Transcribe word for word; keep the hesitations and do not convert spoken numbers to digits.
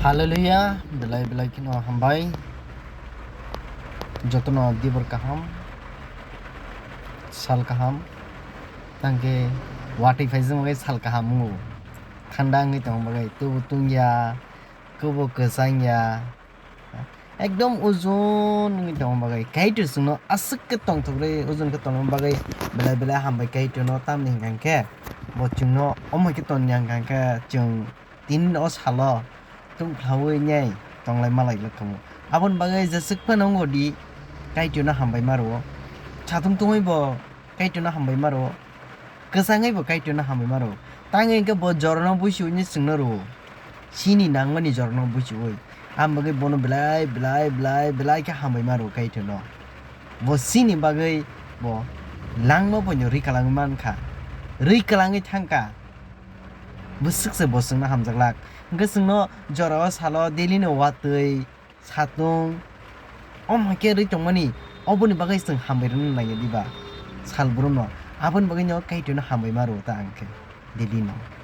Hallelujah, belai belai kheno hambai. Jotono dibor kaham, sal kaham. Tangke watwi phaijak bagwi sal kaham wngo. Thanda wngwi tongma bagwi tubu tungya, kubu kwchangya. Ekdom ujun wngwi tongma bagwi Kaitor chwngno aswk khe tongthok rwi ujun khe tongma bagwi belai belai hambai Kaitorno, tamni hwnkha khe bo chwngno omo khe tongya hwnkha khe chwng tini o salo tungphlaui nai tonglai malai le kamo. Aboni bagwi jeswk phano wngodi Kaitorno hambai ma rwo. Satung tungwi bo Kaitorno hambai ma rwo. Kwchangwi bo Kaitorno hambai ma rwo. Tangwi hwnkhe bo jorano buisu hwnwi chwngno rwo. Chini nangmani jorano buisu oi. Aboni bagwi bono belai belai belai belai khe hambai ma rwo Kaitorno. Bo chini bagwi bo langma boino rwi kwlangwi mankha. Rwi kwlangwi thangkha. Bwswk se bo chwngno hamjak lak. Hwnkhe chwngno jorao salo daily no watwi satung omo khe rwi tongmani, oboni bagwi chwng hambai rwna nangya diba sal brumno? Aboni bagwino Kaitorno hambai ma rwo ta ang khe daily no.